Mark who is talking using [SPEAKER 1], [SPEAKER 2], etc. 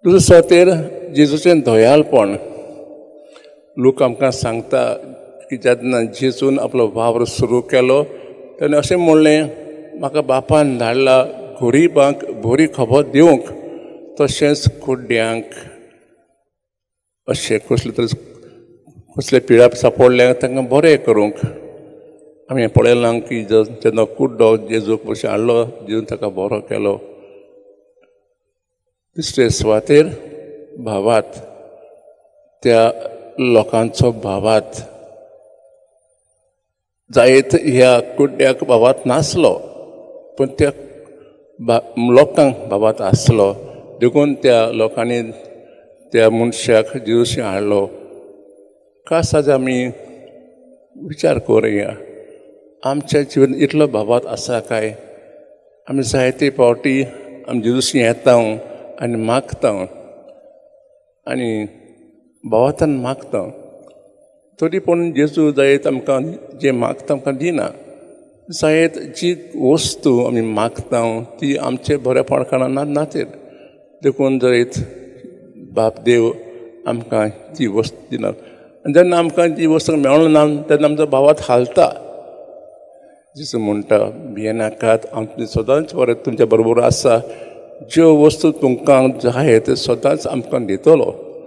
[SPEAKER 1] दुसरे सुवातेर जेजूचें दयाळपण लूक आमकां सांगता की जेन्ना जेजून आपलो वावर सुरू केलो तेन्ना अशें म्हणलें, म्हाका बापान धाडला गरिबांक बरी खबर दिवंक, तशेंच कुड्ड्यांक अशें कसले तरी कसले पिळप सापडल्या तांकां बरें करूंक. आमी पळयलां की जेन्ना कुड्डो जेजूक पयशे हाडलो, जेजून ताका बरो केलो. तिसरे सुवातेर भावात, त्या लोकांचो भावात जायत ह्या कुड्ड्याक भावात नासलो, पूण त्या लोकांक भावात आसलो. देखून त्या लोकांनी त्या मनशाक जेजूशी हाडलो. खास आज आमी विचार करुया, आमच्या जिवन इतलो भावात आसा काय? आमी जायते फावटी आमी जेजूशी येता आनी मागता आनी भावातान मागता, तरी पूण जेजू जायत आमकां जें मागता आमकां दिना. जायत जी वस्तू आमी मागता ती आमचे बरेपण कारणान नातेर, देखून जायत बाप देव आमकां ती वस्तू दिना. आनी जेन्ना आमकां ती वस्तू मेळना तेन्ना आमचो भावात हालता. जेजू म्हणटा, भियेनाकात, हांव सदांच बरें तुमच्या बरोबर आसा. ज्यो वस्तू तुमकां जाय त्यो सदांच आमकां दितलो.